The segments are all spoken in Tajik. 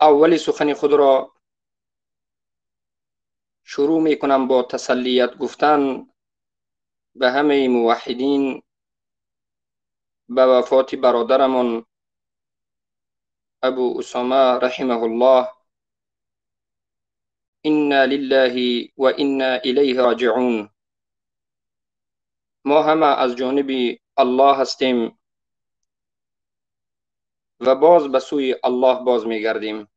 اولی سخن خود را شروع میکنم با تسلیت گفتن به همه موحدین به وفات برادرمان ابو اسامه رحمه الله. انا لله و انا الیه راجعون. ما همه از جانب الله هستیم و باز به سوی الله باز میگردیم،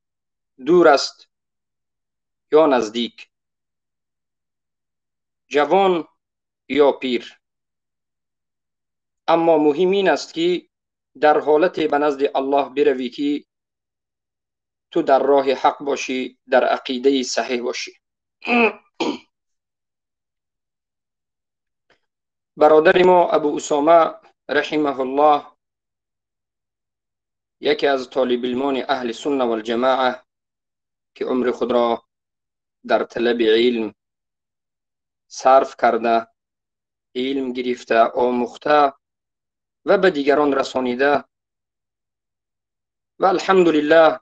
دور است یا نزدیک، جوان یا پیر، اما مهم این است که در حالت به نزد الله بروی که تو در راه حق باشی، در عقیده صحیح باشی. برادر ما ابو اسامه رحمه الله یکی از طالب علمان اهل سنت و الجماعه که عمر خود را در طلب علم صرف کرده، علم گرفته، آموخته و به دیگران رسانیده و الحمدلله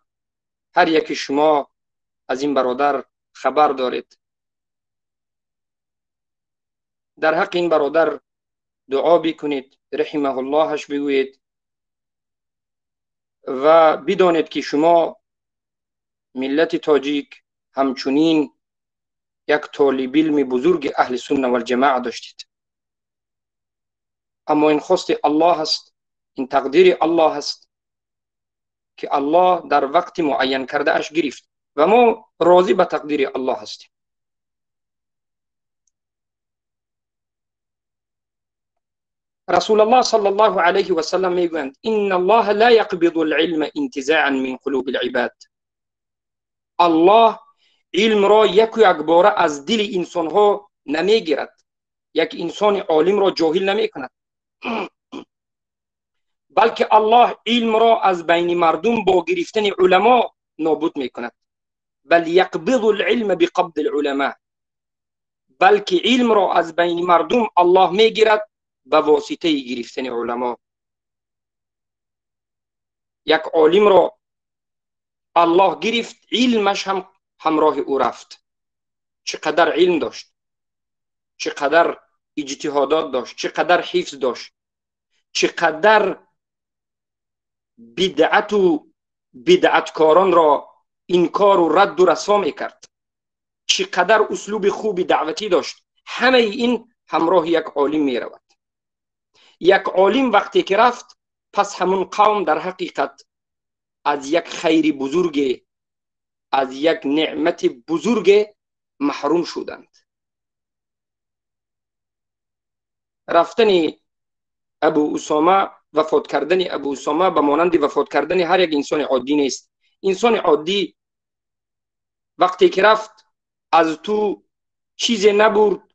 هر یک شما از این برادر خبر دارید. در حق این برادر دعا بکنید، رحمه اللهش بگویید و بدانید که شما ملت تاجیک همچنین یک طالب علم بزرگ اهل سنت و الجماعه داشتید. اما این خواست الله است، این تقدیر الله است که الله در وقت معین کرده اش گرفت و ما راضی به تقدیر الله هستیم. رسول الله صلی الله علیه و سلم میگویند ان الله لا یقبض العلم انتزاعا من قلوب العباد. الله علم را یک و یک باره از دل انسان ها نمیگیرد، یک انسان عالم را جاهل نمیکند، بلکه الله علم را از بین مردم با گرفتن علما نابود میکند. بل یقبض العلم بقبض العلماء، بلکه علم را از بین مردم الله میگیرد به واسطه گرفتن علما. یک عالم را الله گرفت، علمش هم همراه او رفت. چقدر علم داشت، چقدر اجتهادات داشت، چقدر حفظ داشت، چقدر بدعت و بدعتکاران را انکار و رد و رسوا میکرد، چقدر اسلوب خوب دعوتی داشت. همه این همراه یک عالم میرود. یک عالم وقتی که رفت، پس همون قوم در حقیقت از یک خیر بزرگ، از یک نعمت بزرگ محروم شدند. رفتن ابو اسامه، وفات کردن ابو اسامه به مانند وفات کردن هر یک انسان عادی نیست. انسان عادی وقتی که رفت از تو چیزی نبرد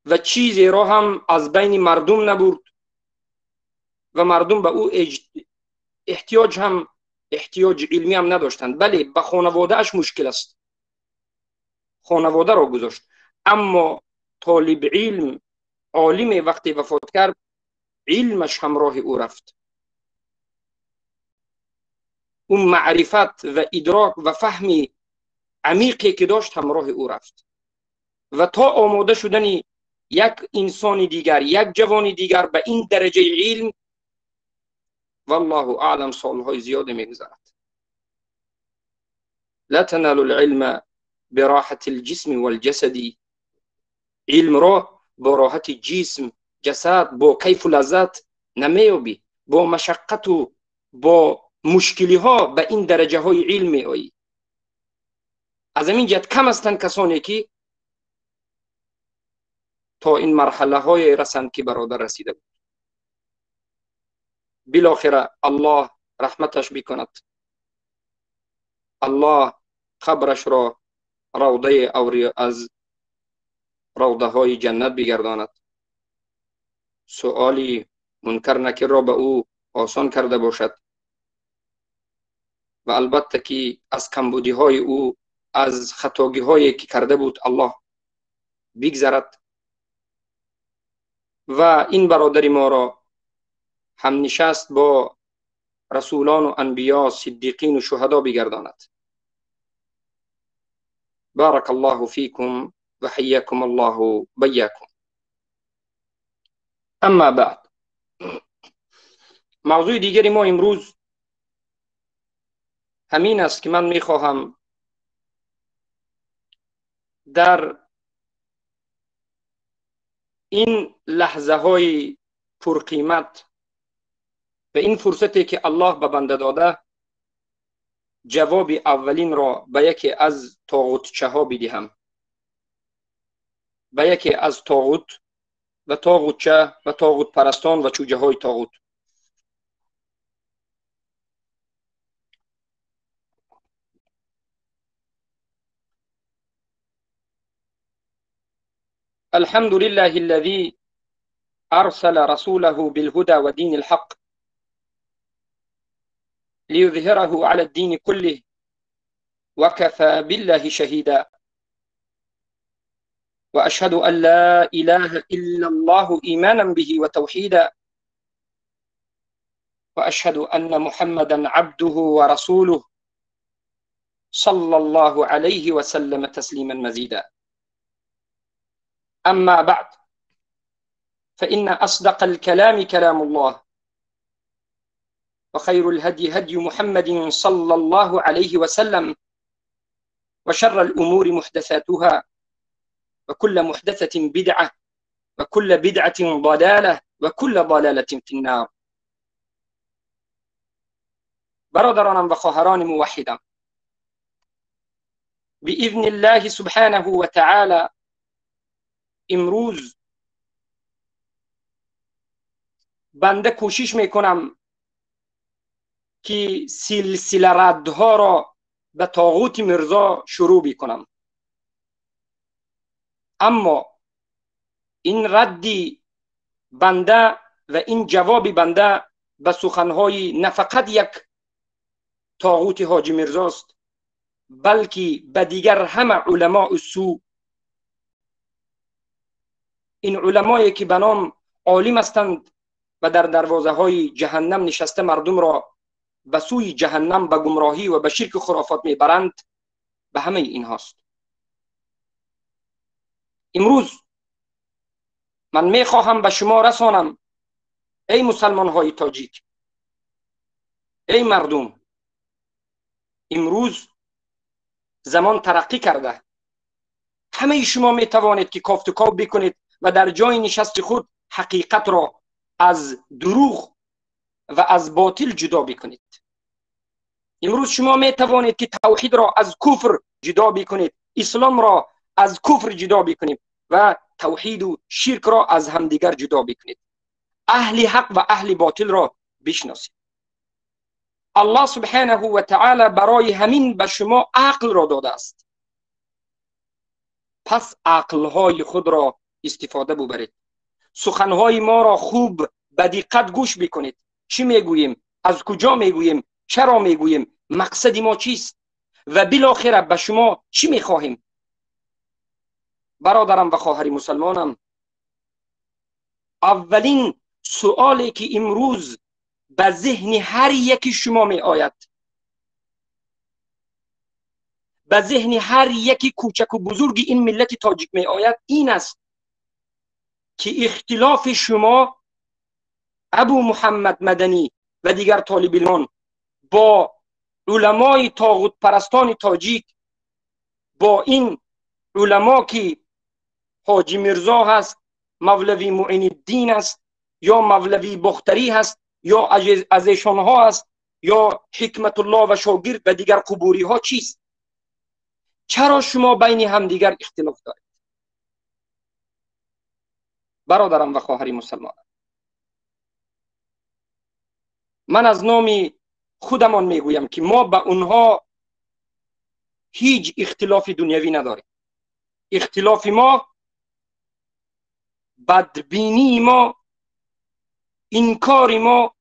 و چیزی را هم از بین مردم نبرد و مردم به او احتیاج هم، احتیاج علمی هم نداشتند. بله، به خانواده اش مشکل است، خانواده را گذاشت، اما طالب علم، عالم وقتی وفات کرد علمش همراه او رفت. اون معرفت و ادراک و فهم عمیقی که داشت همراه او رفت و تا آماده شدن یک انسان دیگر، یک جوان دیگر به این درجه علم، والله اعلم سالهای زیاد میگذرد. لا تنال العلم براحة الجسم والجسد. علم را با راحت جسم، جسد، با کیف و لذت نمیابی، با مشقت و با مشکلی ها به این درجه های علم میآیی. از این جهت کم هستند کسانی که تا این مرحله های رسند که برادر رسیده بود. بالاخره الله رحمتش بکند، الله قبرش را روضه از روضه های جنت بگرداند، سؤالی منکر نکیر را به او آسان کرده باشد و البته که از کمبودی های او، از خطاگی هایی که کرده بود الله بگذرد و این برادر ما را هم نشست با رسولان و انبیا، صدیقین و شهدا بگرداند. بارک الله فیکم و حیاکم الله بیاکم. اما بعد، موضوع دیگری ما امروز همین است که من میخواهم در این لحظه های پرقیمت و این فرصتی که الله به بنده داده جواب اولین را به یکی از طاغوتچه ها بدهم، به یکی از طاغوت و طاغوتچه و طاغوت پرستان و چوجه های طاغوت. الحمد لله الذي أرسل رسوله بالهدى ودين الحق ليظهره على الدين كله وكفى بالله شهيدا، وأشهد أن لا إله إلا الله إيمانا به وتوحيدا، وأشهد أن محمدا عبده ورسوله صلى الله عليه وسلم تسليما مزيدا. أما بعد، فإن أصدق الكلام كلام الله، وخير الهدي هدي محمد صلى الله عليه وسلم، وشر الأمور محدثاتها، وكل محدثة بدعة، وكل بدعة ضلالة، وكل ضلالة في النار. برادرانم و خواهران موحدم، بإذن الله سبحانه وتعالى امروز بنده کوشش میکنم که سلسله ردها را به طاغوت میرزا شروع بکنم، اما این ردی بنده و این جواب بنده به سخنهای نه فقط یک طاغوت حاجی میرزاست، بلکه به دیگر همه علماء سو، این علمایی که به نام عالم هستند و در دروازه های جهنم نشسته مردم را به سوی جهنم، به گمراهی و به شرک و خرافات میبرند، به همه اینهاست. امروز من میخواهم به شما رسانم ای مسلمان های تاجیک، ای مردم، امروز زمان ترقی کرده، همه شما میتوانید که کافت و کاو بکنید و در جای نشست خود حقیقت را از دروغ و از باطل جدا بکنید. امروز شما میتوانید که توحید را از کفر جدا بکنید، اسلام را از کفر جدا بکنید و توحید و شرک را از همدیگر جدا بکنید. اهل حق و اهل باطل را بشناسید. الله سبحانه و تعالی برای همین به شما عقل را داده است. پس عقلهای خود را استفاده ببرید. سخنهای ما را خوب به دقت گوش بکنید. چی میگوییم؟ از کجا میگوییم؟ چرا میگوییم؟ مقصد ما چیست؟ و بالاخره به شما چی میخواهیم؟ برادرم و خواهر مسلمانم، اولین سوالی که امروز به ذهن هر یکی شما می آید، به ذهن هر یکی کوچک و بزرگ این ملت تاجیک می آید، این است که اختلاف شما ابو محمد مدنی و دیگر طالب علمان با علمای طاغوت پرستان تاجیک، با این علما که حاجی میرزا هست، مولوی معین الدین است، یا مولوی بختری هست، یا از ایشانها هست، یا حکمت الله و شاگرد و دیگر قبوری ها چیست؟ چرا شما بین همدیگر اختلاف دارید؟ برادرم و خواهری مسلمان، من از نام خودمان میگویم که ما به اونها هیچ اختلاف دنیوی نداریم. اختلاف ما، بدبینی ما، انکار ما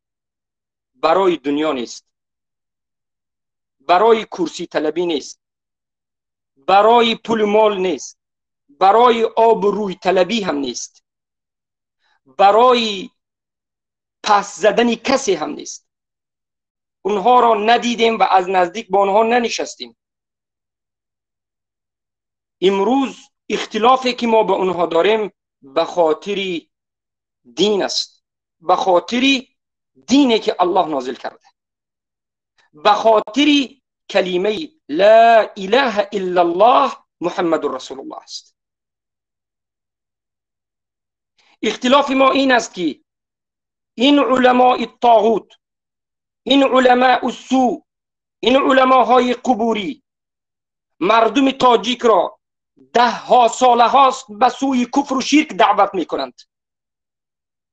برای دنیا نیست، برای کرسی طلبی نیست، برای پول مال نیست، برای آب روی طلبی هم نیست، برای پس زدن کسی هم نیست. اونها را ندیدیم و از نزدیک با آنها ننشستیم. امروز اختلافی که ما با اونها داریم به خاطر دین است، به خاطر دینی که الله نازل کرده، به خاطر کلمه لا اله الا الله محمد رسول الله است. اختلاف ما این است که این علماء الطاغوت، این علماء السوء، این علماهای قبوری مردم تاجیک را ده ها ساله هاست به سوی کفر و شرک دعوت میکنند.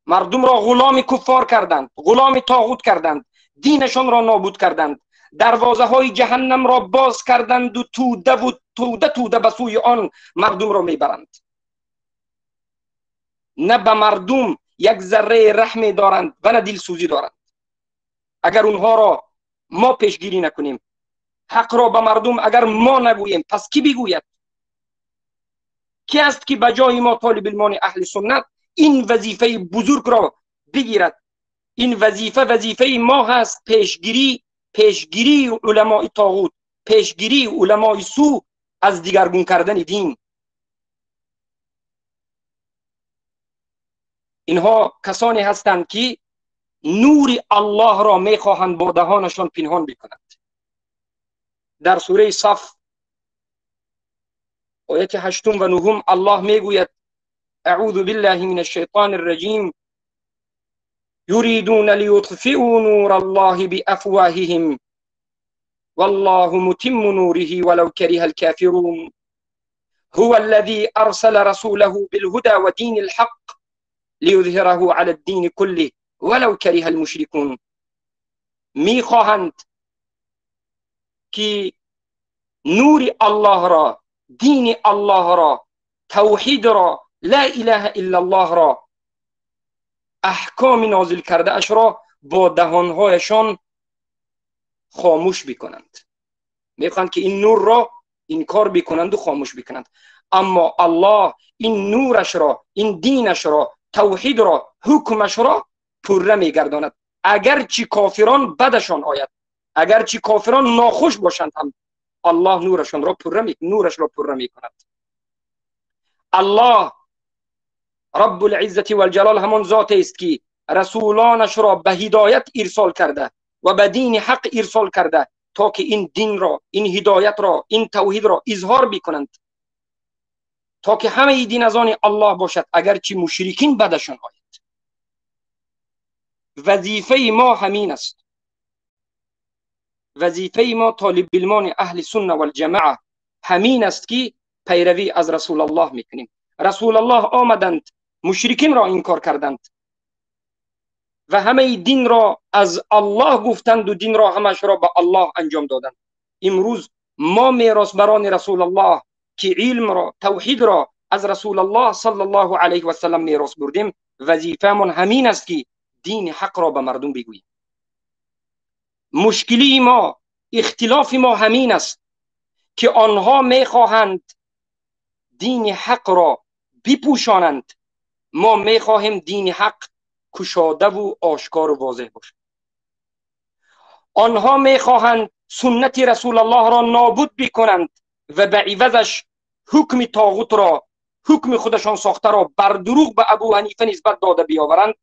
مردم را غلام کفار کردند، غلام طاغوت کردند، دینشان را نابود کردند، دروازه های جهنم را باز کردند و توده و توده توده به سوی آن مردم را میبرند. نه به مردم یک ذره رحم دارند و نه دلسوزی دارند. اگر اونها را ما پیشگیری نکنیم، حق را به مردم اگر ما نگوییم، پس کی بگوید؟ کی است که به جای ما طالب علمان اهل سنت این وظیفه بزرگ را بگیرد؟ این وظیفه وظیفه ما هست، پیشگیری علماء طاغوت، پیشگیری علماء سو از دیگرگون کردن دین. اینها کسانی هستند که نور الله را میخواهند با دهانشان پنهان بکنند. در سوره صف آیت 8 و 9 الله میگوید: اعوذ بالله من الشیطان الرجیم یریدون لیطفئوا نور الله بافواههم والله متم نوره ولو کره الكافرون هو الذي ارسل رسوله بالهدى ودین الحق لیظهره علی الدین كله ولو کره المشرکون. میخواهند که نور الله را، دین الله را، توحید را، لا اله الا الله را، احکام نازل کرده اش را با دهانهایشان خاموش بکنند. میخواهند که این نور را انکار بکنند و خاموش بکنند. اما الله این نورش را، این دینش را، توحید را، حکمش را پره میگرداند. اگرچه کافران بدشان آید، اگرچه کافران ناخوش باشند هم، الله نورش را پره میکند. الله رب العزة والجلال همان ذات است که رسولانش را به هدایت ارسال کرده و به دین حق ارسال کرده تا که این دین را، این هدایت را، این توحید را اظهار بکنند، تا که همه دین از آن الله باشد، اگرچه مشرکین بدشان آید. وظیفه ما همین است. وظیفه ما طالب علمان اهل سنت و الجماعه همین است که پیروی از رسول الله میکنیم. رسول الله آمدند، مشرکین را انکار کردند و همه دین را از الله گفتند و دین را همش را به الله انجام دادند. امروز ما میراثبران رسول الله که علم را، توحید را از رسول الله صلی الله علیه و سلم میراث بردیم، وظیفه‌مان همین است که دین حق را به مردم بگوییم. مشکلی ما، اختلاف ما همین است که آنها میخواهند دین حق را بپوشانند، ما میخواهیم دین حق کشاده و آشکار و واضح باشد. آنها میخواهند سنت رسول الله را نابود بکنند و به عوضش حکم طاغوت را، حکم خودشان ساخته را بر دروغ به ابو حنیفه نسبت داده بیاورند.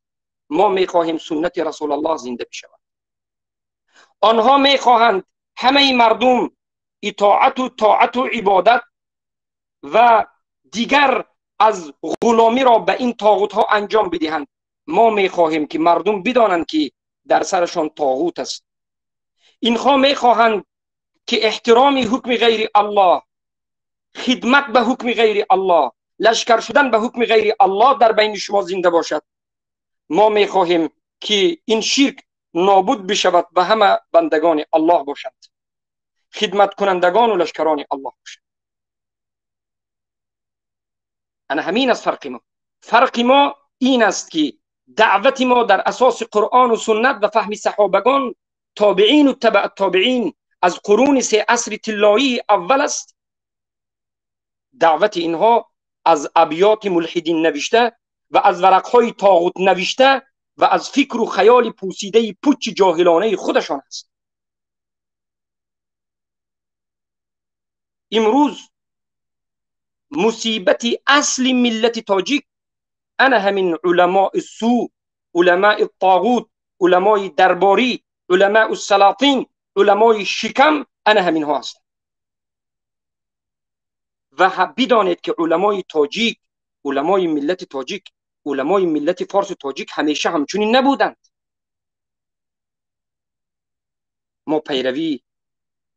ما میخواهیم سنت رسول الله زنده بشود. آنها میخواهند همه مردم اطاعت و طاعت و عبادت و دیگر از غلامی را به این طاغوت ها انجام بدهند. ما میخواهیم که مردم بدانند که در سرشان طاغوت است. اینها میخواهند که احترام حکم غیر الله، خدمت به حکم غیر الله، لشکر شدن به حکم غیر الله در بین شما زنده باشد. ما میخواهیم که این شرک نابود بشود و همه بندگان الله باشند، خدمت کنندگان و لشکران الله باشند. انا همین است فرق ما. فرق ما این است که دعوت ما در اساس قرآن و سنت و فهم صحابگان، تابعین و تبع تابعین از قرون سه عصر طلایی اول است. دعوت اینها از ابیات ملحدین نوشته و از ورقهای طاغوت نوشته و از فکر و خیال پوسیده پوچ جاهلانه خودشان است. Имрӯз мусибати асли миллати тоҷик ана ҳамин уламои су, уламои тоғут, уламои дарборӣ, уламои салатин, уламои шикам, ана ҳаминҳо ҳастанд. Ва бидонед ки уламои тоҷик, уламои миллати тоҷик, уламои миллати форсу тоҷик ҳамеша ҳамчунин набуданд. Мо пайравӣ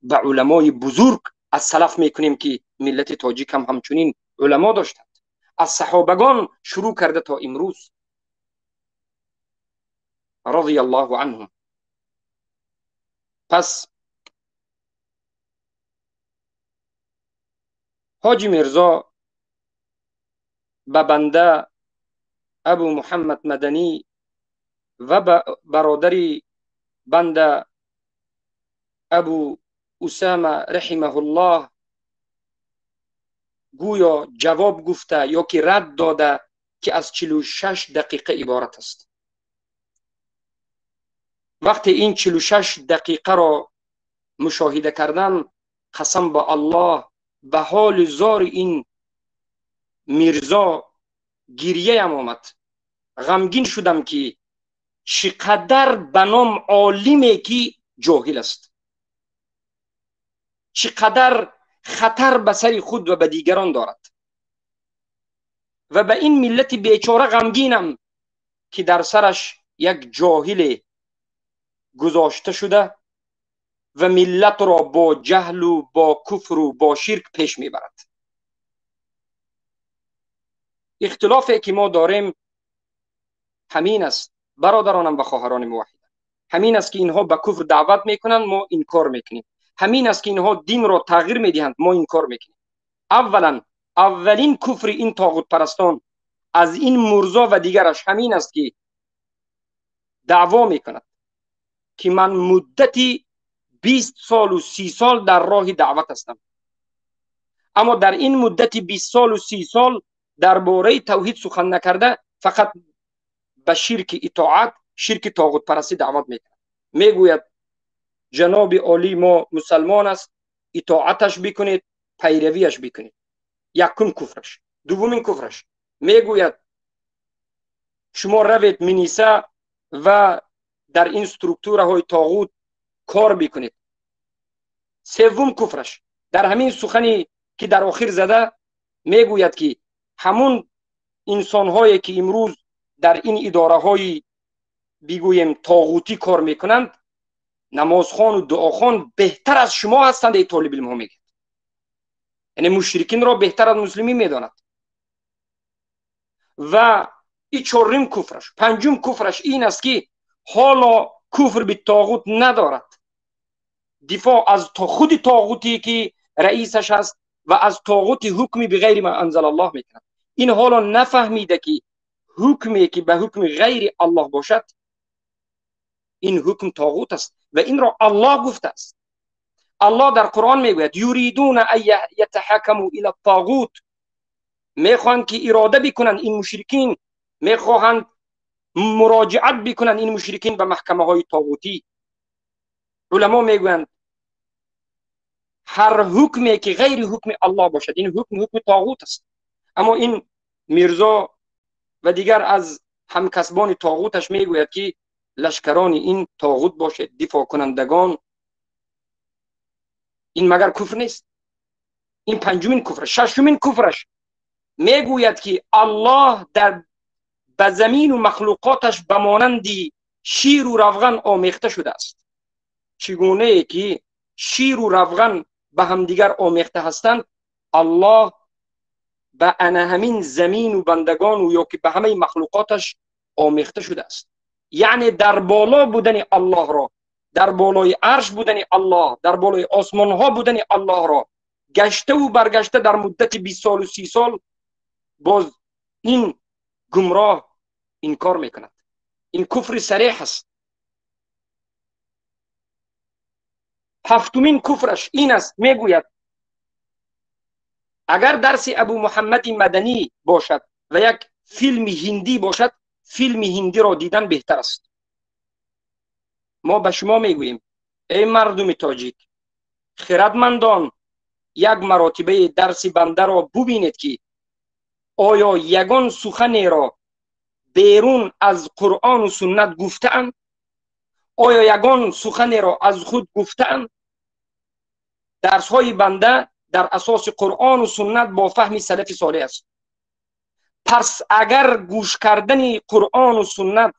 ба уламои бузург аз салаф мекунем ки миллати тоҷик ҳам ҳамчунин уламо доштанд, аз саҳобагон шурӯъ карда то имрӯз радияллоҳу анҳум. Пас ҳоҷи Мирзо ба банда Абу Муҳаммад Маданӣ ва ба бародари банда Абу Усама раҳимаҳуллоҳ гӯё ҷавоб гуфта ё ки рад дода ки аз 46 дақиқа иборат аст. Вақте ин 46 дақиқаро мушоҳида кардам, қасам ба Аллоҳ, ба ҳоли зори ин Мирзо гирьяям омад. Ғамгин шудам ки чӣ қадар ба ном олиме ки ҷоҳил аст, чӣ қадар хатар ба сари худ ва ба дигарон дорад. Ва ба ин миллати бечора ғамгинам ки дар сараш як ҷоҳиле гузошта шуда ва миллатро бо ҷаҳлу бо куфру бо ширк пеш мебарад. Ихтилофе ки мо дорем ҳамин аст, бародаронам ва хоҳарони муваҳҳида, ҳамин аст ки инҳо ба куфр даъват мекунанд, мо инкор мекунем. Ҳамин аст ки инҳо динро тағйир медиҳанд, мо инкор мекунем. Аввалан, аввалин куфри ин тоғутпарастон аз ин Мурзо ва дигараш ҳамин аст ки даъво мекунад ки ман муддати 20 солу 30 сол дар роҳи даъват ҳастам, аммо дар ин муддати 20 солу 30 сол дар бораи тавҳид сухан накарда, фақат ба ширки итоат, ширки тоғутпарастӣ даъват мекунад. Мегӯяд ҷаноби олӣ мо мусалмон аст, итоаташ бикунед, пайравиаш бикунед. Якум куфраш. Дуввумин куфраш мегӯяд шумо равед Миниса ва дар ин структураҳои тоғут кор бикунед. Севум куфраш дар ҳамин сухане ки дар охир зада мегӯяд ки ҳамун инсонҳое ки имрӯз дар ин идораҳои бигӯем тоғутӣ кор мекунанд, намозхону дуохон беҳтар аз шумо ҳастанд, эй толибилмҳо мегӯяд. Яъне мушрикинро беҳтар аз муслимин медонад. Ва и чорум куфраш, панҷум куфраш ин аст ки ҳоло куфр битоғут надорад, дифоъ аз худи тоғутӣ ки раисаш аст ва аз тоғути ҳукми биғайри ма анзалаллоҳ мекунад. Ин ҳоло нафаҳмида ки ҳукме ки ба ҳукми ғайри Аллоҳ бошад, ин ҳукм тоғут аст ва инро Аллоҳ гуфтааст. Аллоҳ дар Қуръон мегӯяд юридуна ан ятаҳакаму ила тоғут, мехоҳанд ки ирода бикунанд ин мушрикин, мехоҳанд муроҷиат бикунанд ин мушрикин ба маҳкамаҳои тоғутӣ. Уламо мегӯянд ҳар ҳукме ки ғайри ҳукми Аллоҳ бошад, ин ҳукм ҳукми тоғут аст. Аммо ин Мирзо ва дигар аз ҳамкасбони тоғуташ мегӯяд ки лашкарони ин тоғут бошед, дифоъкунандагон. Ин магар куфр нест? Ин панҷумин куфраш. Шашумин куфраш мегӯяд ки Аллоҳ дар ба замину махлуқоташ ба монанди ширу равған омехта шудааст. Чӣ гунае ки ширу равған ба ҳамдигар омехта ҳастанд, Аллоҳ ба ана ҳамин замину бандагону ё ки ба ҳамаи махлуқоташ омехта шудааст. Яъне дар боло будани Аллоҳро, дар болои арш будани Аллоҳ, дар болои осмонҳо будани Аллоҳро гаштаву баргашта дар муддати 20 солу 30 сол боз ин гумроҳ инкор мекунад. Ин куфри сареҳ аст. Ҳафтумин куфраш ин аст, мегӯяд агар дарси Абу Муҳаммади Маданӣ бошад ва як филми ҳиндӣ бошад, филми ҳиндиро дидан беҳтар аст. Мо ба шумо мегӯем эй мардуми тоҷик, хирадмандон, як маротибаи дарси бандаро бубинед, ки оё ягон суханеро берун аз Қуръону суннат гуфтаам? Оё ягон суханеро аз худ гуфтаам? Дарсҳои банда дар асоси Қуръону суннат бо фаҳми салафи солеҳ аст. Пас агар гӯш кардани Қуръону суннат,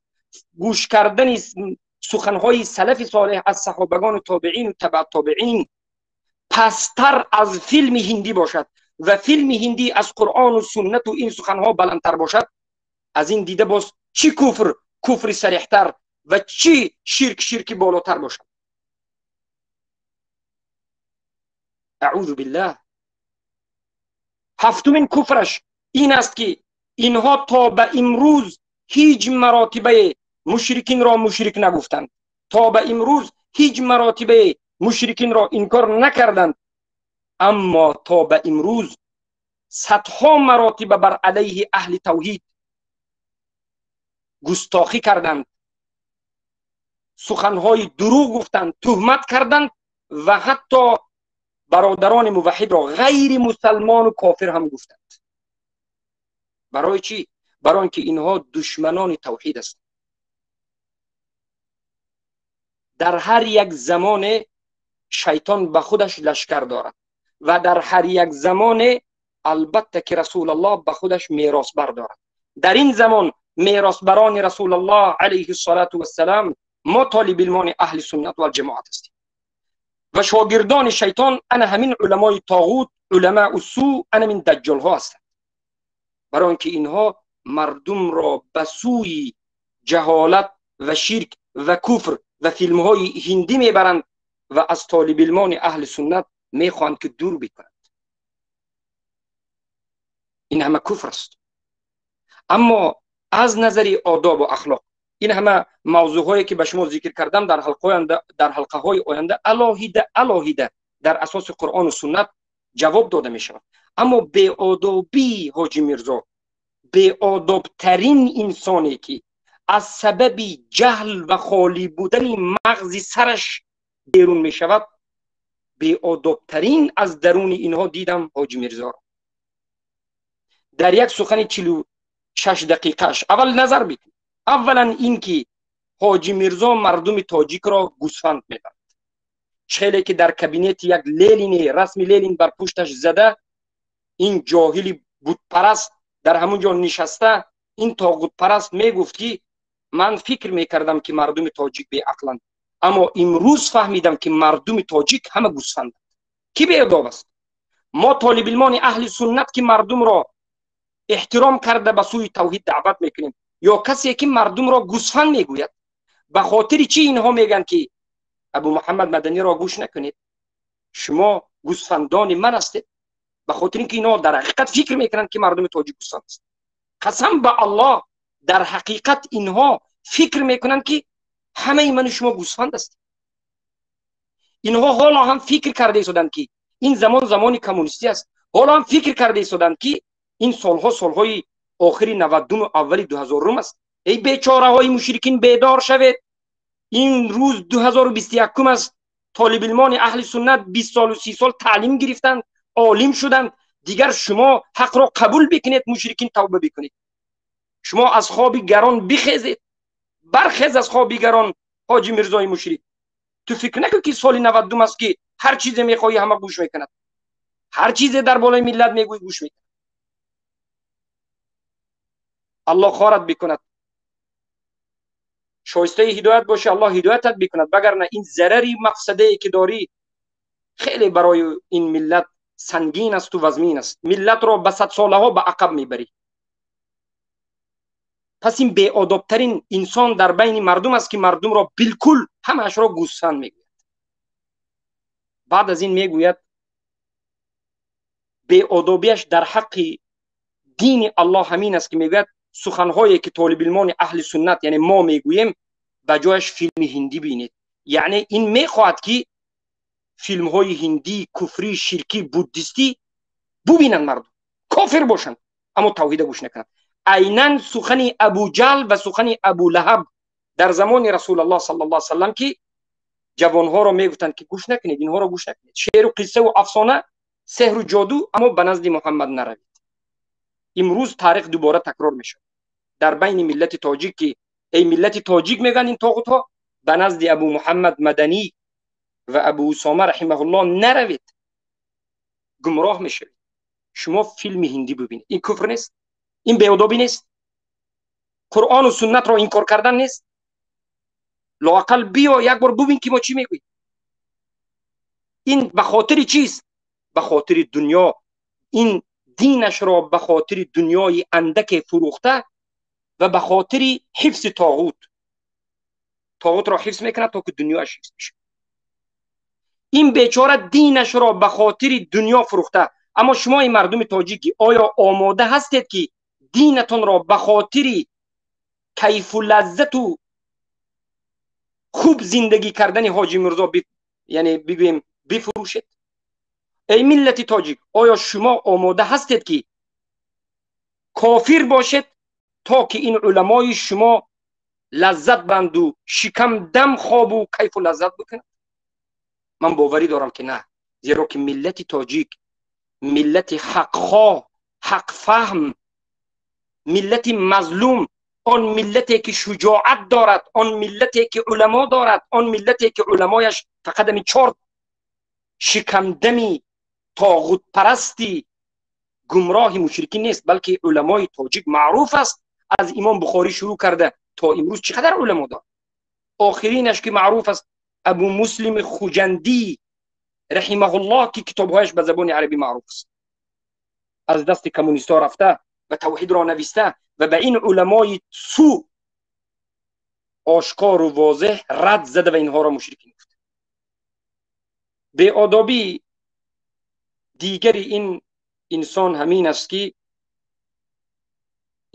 гӯш кардани суханҳои салафи солеҳ аз саҳобагону тобеину табаъ тобеин пасттар аз филми ҳиндӣ бошад ва филми ҳиндӣ аз Қуръону суннату ин суханҳо баландтар бошад, аз ин дида боз чӣ куфр, куфри сариҳтар ва чӣ ширк, ширки болотар бошад? Аъузу биллаҳ. Ҳафтумин куфраш ин аст, ки инҳо то ба имрӯз ҳеҷ маротибае мушрикинро мушрик нагуфтанд, то ба имрӯз ҳеҷ маротибае мушрикинро инкор накарданд, аммо то ба имрӯз садҳо маротиба бар алайҳи аҳли тавҳид густохӣ карданд, суханҳои дурӯғ гуфтанд, туҳмат карданд ва ҳатто бародарони муваҳҳидро ғайри мусалмону кофир ҳам гуфтанд. Барои чӣ? Барои он ки инҳо душманони тавҳид ҳастанд. Дар ҳар як замоне шайтон ба худаш лашкар дорад ва дар ҳар як замоне албатта ки Расулаллоҳ ба худаш меросбар дорад. Дар ин замон меросбарони Расулаллоҳ алайҳи ссалату вассалам мо толибилмони аҳли суннат вал ҷамоат ҳастем ва шогирдони шайтон ана ҳамин уламои тоғут, уламаи су, ана ҳамин даҷҷолҳо ҳастанд. Барои он ки инҳо мардумро ба сӯи ҷаҳолат ва ширк ва куфр ва филмҳои ҳиндӣ мебаранд ва аз толибилмони аҳли суннат мехоҳанд ки дур бикунанд. Ин ҳама куфр аст. Аммо аз назари одобу ахлоқ ин ҳама мавзӯъҳое ки ба шумо зикр кардам дар ҳалқаҳои оянда алоҳида алоҳида дар асоси Қуръону суннат ҷавоб дода мешавад. Аммо беодобии Ҳоҷи Мирзо, беодобтарин инсоне ки аз сабаби ҷаҳл ва холӣ будани мағзи сараш берун мешавад, беодобтарин аз даруни инҳо дидам Ҳоҷи Мирзоро. Дар як сухани 46 дақиқааш аввал назар бикун. Аввалан ин ки Ҳоҷи Мирзо мардуми тоҷикро гӯсфанд мебарад. Хеле ки дар кабинети як Ленини, расми Ленин бар пушташ зада, ин ҷоҳили бутпараст дар ҳамон ҷо нишаста, ин тоғутпараст мегуфт ки ман фикр мекардам ки мардуми тоҷик беақланд, аммо имрӯз фаҳмидам ки мардуми тоҷик ҳама гӯсфанданд. Ки беадоб аст? Мо толибилмони аҳли суннат ки мардумро эҳтиром карда ба сӯи тавҳид даъват мекунем, ё касе ки мардумро гӯсфанд мегӯяд? Ба хотири чӣ инҳо мегӯянд ки Абу Муҳаммад Маданиро гӯш накунед, шумо гӯсфандони ман ҳастед? Ба хотири ин ки инҳо дар ҳақиқат фикр мекунанд ки мардуми тоҷик гӯсфанд аст. Қасам ба Аллоҳ, дар ҳақиқат инҳо фикр мекунанд ки ҳамаи ману шумо гӯсфанд ҳастем. Инҳо ҳоло ҳам фикр карда истоданд ки ин замон замони коммунистӣ аст. Ҳоло ҳам фикр карда истоданд ки ин солҳо солҳои охири 92 аввали 2000 аст. Эй бечораҳои мушрикин, бедор шавед! Ин рӯз 2021 аст. Толибилмони аҳли суннат 20 солу 30 сол таълим гирифтанд, олим шуданд. Дигар шумо ҳақро қабул бикунед, мушрикин тавба бикунед. Шумо аз хоби гарон бихезед, бархез аз хоби гарон, Ҳоҷи Мирзои мушрик. Ту фикр накун ки соли 92 аст ки ҳар чизе мехоҳӣ ҳама гӯш мекунад, ҳар чизе дар болои миллат мегӯӣ гӯш мекунад. Аллоҳ хорат бикунад, шоистаи ҳидоят бошӣ, Аллоҳ ҳидоятат бикунад, вагарна ин зарари мақсадае ки дорӣ хеле барои ин миллат сангин асту вазмин аст. Миллатро ба садсолаҳо ба ақаб мебарӣ. Пас ин беодобтарин инсон дар байни мардум аст ки мардумро билкул ҳамаашро гӯсфанд мегӯяд. Баъд аз ин мегӯяд беодобиаш дар ҳаққи дини Аллоҳ ҳамин аст ки мегӯяд суханҳое ки толибилмони аҳли суннат, яъне мо мегӯем, ба ҷояш филми ҳиндӣ бинед. Яъне ин мехоҳад ки филмҳои ҳиндӣ, куфрӣ, ширкӣ, буддистӣ бубинанд мардум, кофир бошанд, аммо тавҳида гӯш накунанд. Айнан сухани Абуҷал ва сухани Абулаҳаб дар замони Расулаллоҳ саллаллоҳу алайҳи васаллам ки ҷавонҳоро мегуфтанд ки гӯш накунед, инҳоро гӯш накунед. Шеъру қиссаву афсона Сеҳру ҷоду, аммо ба назди Муҳаммад наравед. Имрӯз таърих дубора такрор мешавад дар байни миллати тоҷик, ки эй миллати тоҷик, мегӯянд ин тоғутҳо, ба назди Абу Муҳаммад Маданӣ ва Абу Усома раҳимаҳуллоҳ наравед, гумроҳ мешавед. Шумо филми ҳиндӣ бибинед, ин куфр нест, ин беодобӣ нест, Қуръону суннатро инкор кардан нест? Лоақал биё, як бор бубин, ки мо чӣ мегӯем. Ин ба хотири чист? Ба хотири дунё. Ин динашро ба хотири дунёи андаке фурӯхта ва ба хотири ҳифзи тоғут, тоғутро ҳифз мекунад, то ки дунёяш ҳифз бишавад. Ин бечора динашро ба хотири дунё фурӯхта. Аммо шумо, ин мардуми тоҷикӣ, оё омода ҳастед, ки динатонро ба хотири кайфу лаззату хуб зиндагӣ кардани Ҳоҷи Мирзо, яъне бигӯем, бифурӯшед? Эй миллати тоҷик, оё шумо омода ҳастед, ки кофир бошед, то ки ин уламои шумо лаззат банду шикам дам хобу кайфу лаззат бикунад? Ман боварӣ дорам, ки на, зеро ки миллати тоҷик миллати ҳақхоҳ, ҳақфаҳм, миллати мазлум, он миллате ки шуҷоат дорад, он миллате ки уламо дорад, он миллате ки уламояш фақат ами чор шикамдами тоғутпарасти гумроҳи мушрикӣ нест, балки уламои тоҷик маъруф аст, аз Имом Бухорӣ шурӯъ карда то имрӯз чӣ қадар уламо дорад. Охиринаш, ки маъруф аст, Абу Муслими Хуҷандӣ раҳимаҳуллоҳ, ки китобҳояш ба забони арабӣ маъруф аст, аз дасти коммунистҳо рафта ва тавҳидро нависта ва ба ин уламои су ошкору возеҳ рад зада ва инҳоро мушрикин гуфта. Беодобӣ дигари ин инсон ҳамин аст, ки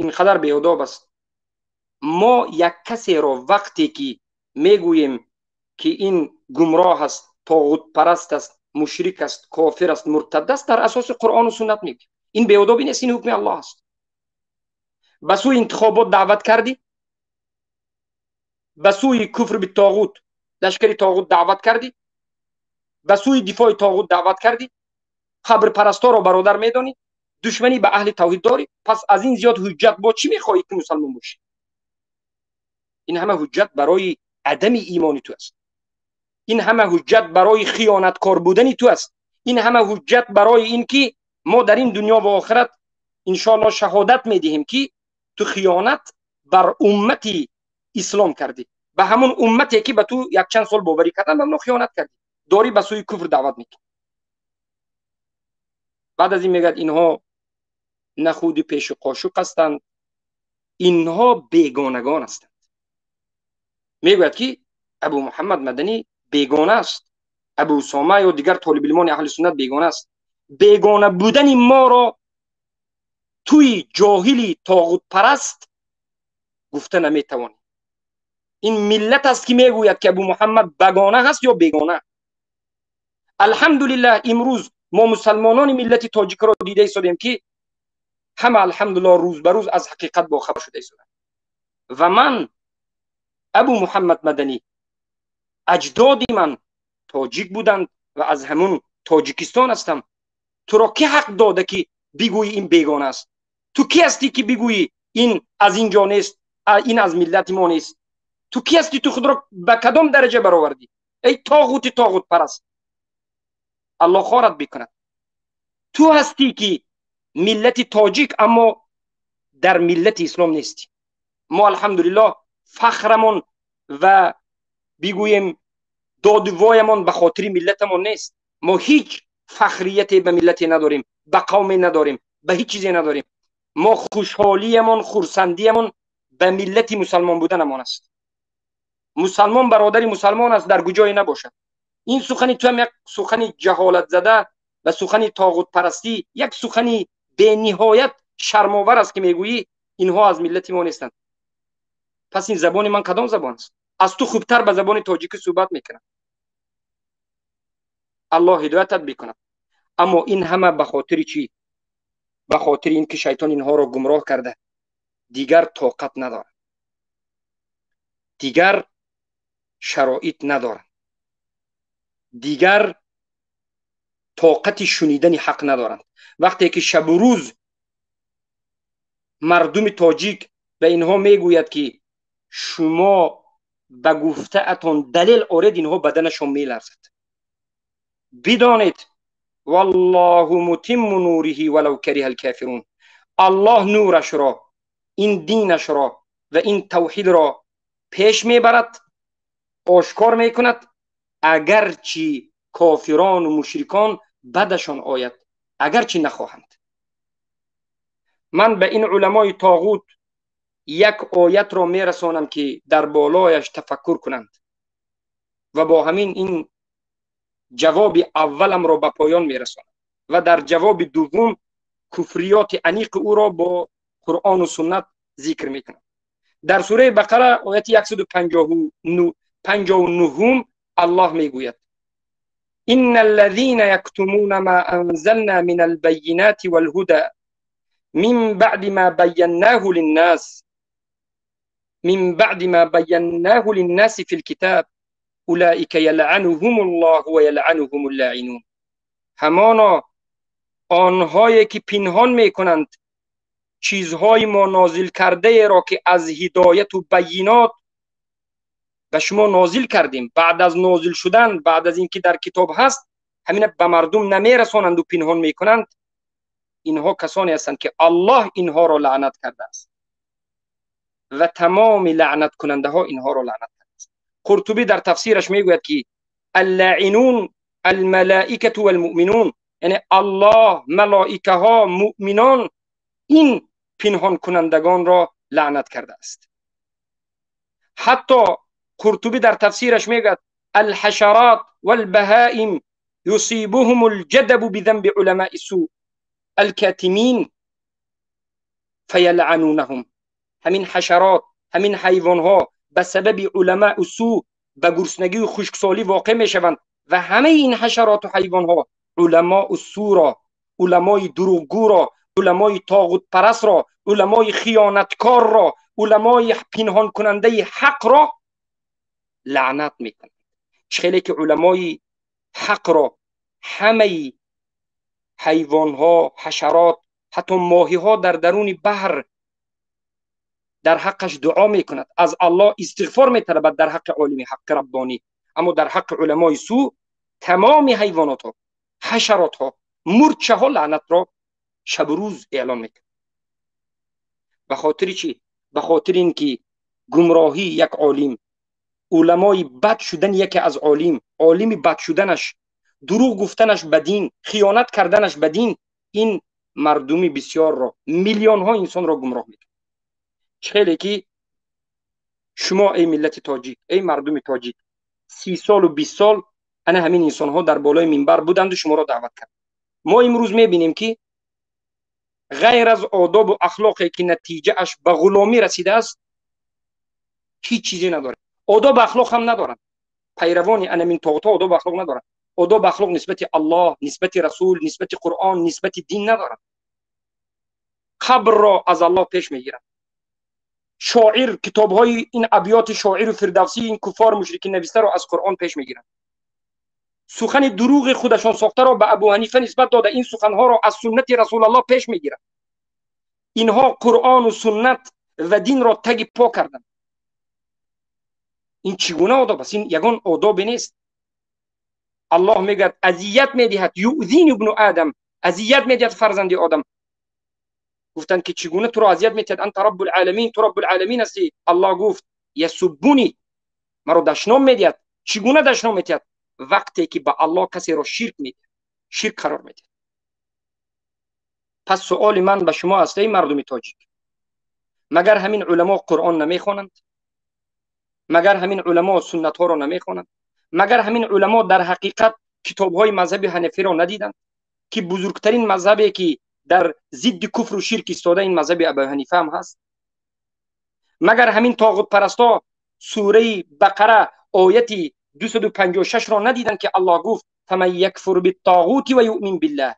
инқадар беодоб аст. Мо як касеро вақте ки мегӯем, ки ин гумроҳ аст, тоғутпараст аст, мушрик аст, кофир аст, муртад аст, дар асоси Қуръону суннат мегӯем. Ин беодобӣ нест, ин ҳукми Аллоҳ аст. Ба сӯи интихобот даъват кардӣ, ба сӯи куфр битоғут, лашкари тоғут даъват кардӣ, ба сӯи дифои тоғут даъват кардӣ, қабрпарасторо бародар медонӣ, душманӣ ба аҳли тавҳид дорӣ. Пас аз ин зиёд ҳуҷҷат бо чӣ мехоҳӣ, ки мусалмон бошӣ? Ин ҳама ҳуҷҷат барои адами имони ту аст, ин ҳама ҳуҷҷат барои хиёнаткор будани ту аст, ин ҳама ҳуҷҷат барои ин ки мо дар ин дунё ва охират иншоаллоҳ шаҳодат медиҳем, ки ту хиёнат бар уммати ислом кардӣ, ба ҳамон уммате, ки ба ту якчанд сол боварӣ кардан, ба онҳо хиёнат кардӣ, дорӣ ба сӯи куфр даъват мекунӣ. Баъд аз ин мегӯяд: инҳо нахуди пешу қошуқ ҳастанд, инҳо бегонагон ҳастанд. Мегӯяд, ки Абу Муҳаммад Маданӣ бегона аст, Абу Усома ё дигар толибилмони аҳли суннат бегона аст. Бегона будани моро туи ҷоҳили тоғутпараст гуфта наметавонӣ. Ин миллат аст, ки мегӯяд, ки Абу Муҳаммад багона ҳаст ё бегона. Алҳамдулиллаҳ, имрӯз мо мусалмонони миллати тоҷикро дида истодем, ки ҳама, алҳамдулиллоҳ, рӯз ба рӯз аз ҳақиқат бохабар шуда истоданд. Ва ман, Абу Муҳаммад Маданӣ, аҷдоди ман тоҷик буданд ва аз ҳамун Тоҷикистон ҳастам. Туро ки ҳақ дода, ки бигӯӣ ин бегона аст? Ту ки ҳастӣ, ки бигӯӣ ин аз ин ҷо нест, ин аз миллати мо нест? Ту ки ҳастӣ? Ту худро ба кадом дараҷа баровардӣ, эй тоғути тоғутпараст? Аллоҳ хорат бикунад. Ту ҳастӣ, ки миллати тоҷик, аммо дар миллати ислом нестӣ. Мо, алҳамдулиллоҳ, фахрамон ва бигӯем додувоямон ба хотири миллатамон нест. Мо ҳеҷ фахрияте ба миллате надорем, ба қавме надорем, ба ҳеҷ чизе надорем. Мо хушҳолиямон, хурсандиямон ба миллати мусалмон буданамон аст. Мусалмон бародари мусалмон аст, дар куҷое набошад. Ин сухани туам як сухани ҷаҳолатзада ва сухани тоғутпарастӣ, як сухани бениҳоят шармовар аст, ки мегӯӣ инҳо аз миллати мо нестанд. Пас ин забони ман кадом забон аст? Аз ту хубтар ба забони тоҷикӣ суҳбат мекунам. Аллоҳ ҳидоятат бикунад. Аммо ин ҳама ба хотири чӣ? Ба хотири ин ки шайтон инҳоро гумроҳ карда, дигар тоқат надорад, дигар шароит надорад, дигар Тоқати шунидани ҳақ надоранд. Вақте ки шабу рӯз мардуми тоҷик ба инҳо мегӯяд, ки шумо ба гуфтаатон далел оред, инҳо баданашон меларзад. Бидонед, валлоҳу мутимму нуриҳи валав кариҳал кафирун. Аллоҳ нурашро, ин динашро ва ин тавҳидро пеш мебарад, ошкор мекунад, агарчи кофирону мушрикон бадашон ояд, агарчи нахоҳанд. Ман ба ин уламои тоғут як оятро мерасонам, ки дар болояш тафаккур кунанд ва бо ҳамин ин ҷавоби авваламро ба поён мерасонам ва дар ҷавоби дуввум куфриёти аниқи ӯро бо Қуръону суннат зикр мекунам. Дар сураи Бақара ояти 159 Аллоҳ мегӯяд: إن الذين يكتمون ما أنزلنا من البينات والهدى من بعد ما بيناه للناس من بعد ما بيناه للناس في الكتاب أولئك يلعنهم الله ويلعنهم اللاعنون. همانا آنهایی که پنهان میکنند چیزهای ما نازل کرده را که از هدایت و بینات به شما نازل کردیم، بعد از نازل شدن، بعد از اینکه در کتاب هست، همین به مردم نمیرسانند و پنهان میکنند، اینها کسانی هستند که الله اینها را لعنت کرده است و تمام لعنت کننده ها اینها را لعنت کرده است. قرطبی در تفسیرش میگوید که اللاعنون الملائکه والمؤمنون، یعنی الله، ملائکه ها، مؤمنان این پنهان کنندگان را لعنت کرده است. حتی قرطبی در تفسیرش میگوید الحشرات والبهائم يصيبهم الجدب بذنب علماء السوء الكاتمين فیلعنونهم. همین حشرات، همین حیوانها به سبب علماء السوء به گرسنگی و خشکسالی واقع میشوند و همه این حشرات و حیوانها علماء السوء را، علمای دروغگو را، علمای طاغوت پرست را، علمای خیانتکار را، علمای پنهان کننده حق را لعنت میکنند. خیلی که علمای حق را همه حیوانها، حشرات، حتی ماهیها در درون بحر در حقش دعا میکند، از الله استغفار میطلبد در حق عالم حق ربانی. اما در حق علمای سو تمام حیوانات ها، حشرات ها، مورچه ها لعنت را شب و روز اعلان میکند. به خاطر چی؟ به خاطر اینکه گمراهی یک عالم، علمای بد شدن یکی از عالم، عالم بد شدنش، دروغ گفتنش به دین، خیانت کردنش به دین، این مردمی بسیار را، میلیون ها انسان را گمراه میکنه. خیلی که شما ای ملت تاجیک، ای مردم تاجیک، 30 سال و 20 سال انا همین انسان ها در بالای منبر بودند و شما را دعوت کرد. ما امروز میبینیم که غیر از آداب و اخلاقی که نتیجه اش به غلامی رسیده است هیچ چیزی نداره. آداب اخلاق هم ندارن. پیروان انمین طاغوت آداب اخلاق ندارن. آداب اخلاق نسبت الله، نسبت رسول، نسبت قرآن، نسبت دین ندارن. قبر را از الله پیش میگیرن. شاعر کتاب‌های این ابیات شاعر و فردوسی این کفار مشرکین نوشته را از قرآن پیش میگیرن. سخن دروغ خودشان ساخته را به ابو حنیفه نسبت داده، این سخنها را از سنت رسول الله پیش میگیرن. اینها قرآن و سنت و دین را تگ پا کردند. این چگونه آداب است؟ این یگان آداب نیست. الله میگه اذیت میدهد، یؤذین ابن آدم، اذیت میدهد فرزند آدم. گفتند که چگونه تو را اذیت میدهد؟ انت رب العالمین، تو رب العالمین هستی. الله گفت یسبونی، مرا دشنام میدهد. چگونه دشنام میدهد؟ وقتی که به الله کسی را شرک میدهد، شرک قرار میدهد. پس سوال من به شما است ای مردم تاجیک، مگر همین علما قرآن نمیخوانند؟ مگر همین علما سنت ها را نمیخوانند؟ مگر همین علما در حقیقت کتاب های مذهب حنفی را ندیدند که بزرگترین مذهبی که در ضد کفر و شرک ایستاده این مذهب ابو حنیفه هم هست؟ مگر همین طاغوت پرستا سوره بقره آیت 256 را ندیدند که الله گفت فمن یکفر بالطاغوت و یؤمن بالله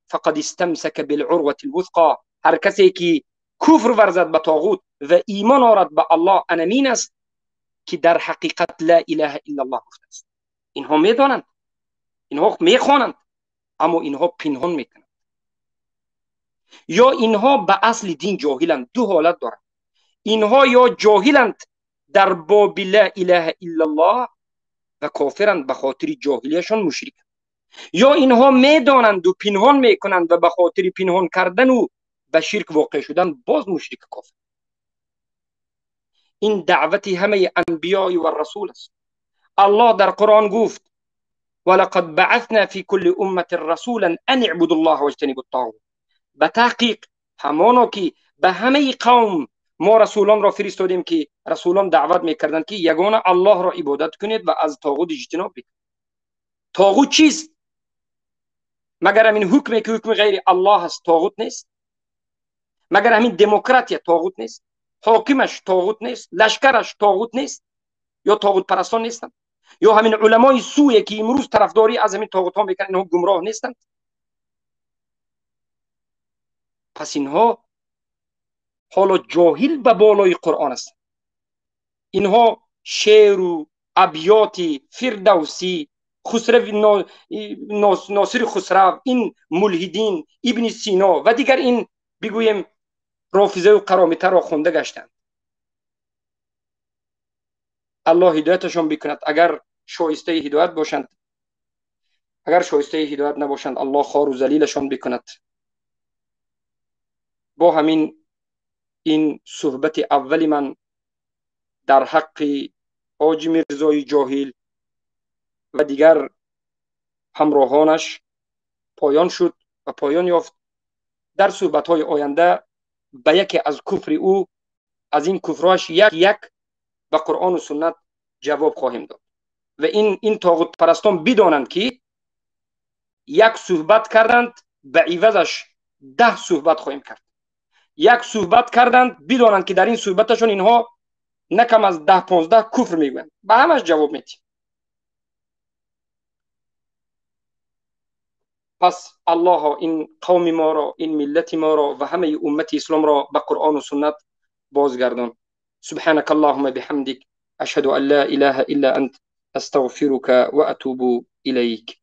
فقد استمسک بالعروة الوثقى. هر کسی که کفر ورزد به طاغوت و ایمان آورد به الله، انمین است که در حقیقت لا اله الا الله گفته است. اینها میدانند. Инҳо мехонанд, аммо инҳо пинҳон мекунанд. Ё инҳо ба асли дин ҷоҳиланд. Ду ҳолат доранд. Инҳо ё ҷоҳиланд дар боби ла илаҳа иллаллоҳ ва кофиранд, ба хотири ҷоҳилияшон мушриканд. Ё инҳо медонанду пинҳон мекунанд ва ба хотири пинҳон кардану ба ширк воқеъ шудан боз мушрик кофир. Ин даъвати ҳамаи анбиёи ва расул аст. Аллоҳ дар Қуръон гуфт: ولقد بعثنا في كل أمة رسولا أن اعبدوا الله واجتنبوا الطاغوت. به تحقیق همانا که به همه قوم ما رسولان را فرستادیم که رسولان دعوت میکردند که یگانه الله را عبادت کنید و از طاغوت اجتناب بکنید. طاغوت چیست؟ مگر همین حکمی که حکم غیر الله است طاغوت نیست؟ مگر همین دموکراتیا طاغوت نیست؟ حاکمش طاغوت نیست؟ لشکرش طاغوت نیست؟ یا طاغوت پرستان نیستند؟ یا همین علمای سویه که امروز طرفداری از همین طاغوت ها میکنن اینها گمراه نیستند؟ پس اینها حالا جاهل به بالای قرآن است. اینها شعر و ابیات فردوسی، خسرو، ناصر خسرو، این ملحدین، ابن سینا و دیگر این بگوییم رافضه و قرامیته را خونده گشتند. الله هدایتشان بکند اگر شایسته هدایت باشند، اگر شایسته هدایت نباشند الله خوار و ذلیلشان بکند. با همین این صحبت اول من در حق حاج میرزای جاهل و دیگر همراهانش پایان شد و پایان یافت. در صحبت‌های آینده به یکی از کفر او، از این کفرهاش یک یک به قرآن و سنت جواب خواهیم داد و این طاغوت پرستان بدانند که یک صحبت کردند به عوضش 10 صحبت خواهیم کرد. یک صحبت کردند بدانند که در این صحبتشون اینها نه کم از 10-15 کفر میگویند، به همش جواب میدیم. پس الله این قوم ما را، این ملت ما را و همه امت اسلام را به قرآن و سنت بازگردان. سبحانك اللهم بحمدك، أشهد أن لا إله إلا أنت، أستغفرك وأتوب إليك.